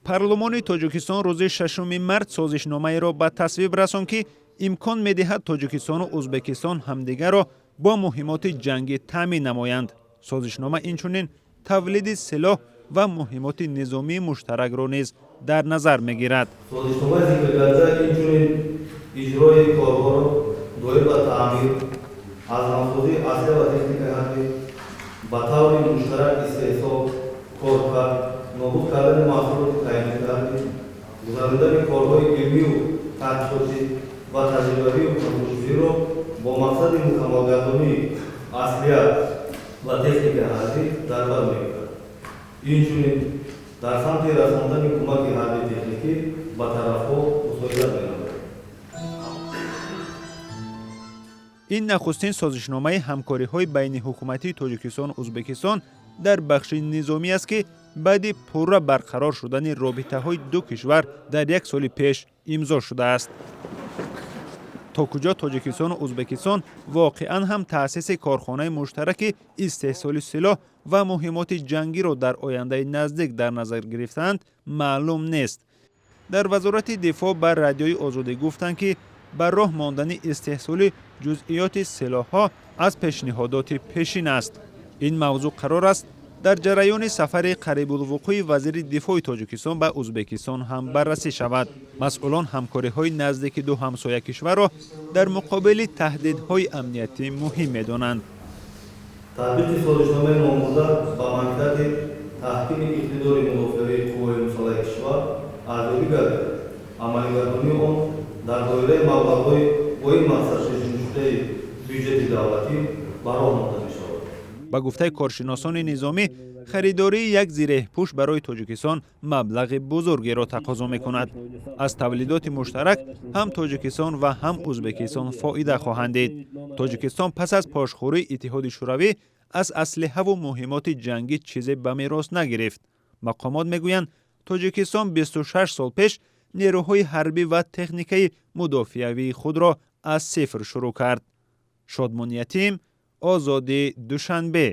Парлумони Тоҷикистон рӯзи 6 март созишномаеро ба тасвиб расон, ки имкон медиҳад Тоҷикистону Ӯзбекистон ҳамдигарро бо муҳимоти ҷангӣ таъмин намоянд. Созишнома инчунин тавлиди силоҳ ва муҳимоти низомии муштаракро низ дар назар мегирад. Созишномаи зикргардида инчунин иҷрои корҳоро доир ба таъмир, аз навсозии аслиҳа ва техникаи ҳарбӣ, ба таври муштарак истеҳсол, коркард, нобуд кардани маҳсулоти таъиноти ҳарбӣ, гузаронидани корҳои илмию таҳқиқотӣ ва таҷрибавию контролшудиро бо мақсади мукаммалгардонии аслиҳа ва техникаи ҳарбӣ дар бар мегирад. Инчунин дар самти расондани кӯмаки ҳарбии техникӣ ба тарафҳо мусоидат менамояд. Ин нахустин созишномаи ҳамкориҳои байниҳукуматии Тоҷикистону Ӯзбекистон дар бахши низомӣ аст, ки баъди пурра барқарор шудани робитаҳои ду кишвар дар як соли пеш имзо шудааст. То куҷо Тоҷикистону Ӯзбекистон воқеан ҳам таъсиси корхонаи муштараки истеҳсоли силоҳ ва муҳимоти ҷангиро дар ояндаи наздик дар назар гирифтаанд, маълум нест. Дар Вазорати дифоъ ба Радиои Озодӣ гуфтанд, ки ба роҳ мондани истеҳсоли ҷузъиёти силоҳҳо аз пешниҳодоти пешин аст. Ин мавзӯъ қарор аст дар ҷараёни сафари қарибулвуқӯи вазири дифои Тоҷикистон ба Ӯзбекистон ҳам баррасӣ шавад. Масъулон ҳамкориҳои наздики ду ҳамсоя кишварро дар муқобили таҳдидҳои амниятӣ муҳим медонанд. Татбиқи созишномаи номбурда ба манфиати таҳкими иқтидори мудофиавии қувваҳои мусаллаҳи кишвар арзёбӣ гардида, амалигардонии он дар доираи маблағҳои бо ин мақсад пешбинишудаи бюҷети давлатӣ ба роҳ монда мешавад. Ба гуфтаи коршиносони низомӣ, харидории як зиреҳпӯш барои Тоҷикистон маблағи бузургеро тақозо мекунад. Аз тавлидоти муштарак ҳам Тоҷикистон ва ҳам Ӯзбекистон фоида хоҳанд дид. Тоҷикистон пас аз пошхӯрии Иттиҳоди Шӯравӣ аз аслиҳаву муҳимоти ҷангӣ чизе ба мерос нагирифт. Мақомот мегӯянд, Тоҷикистон 26 сол пеш нерӯҳои ҳарбӣ ва техникаи мудофиавии худро аз сифр шурӯъ кард. Шодмон Ятим, Озодӣ, Душанбе.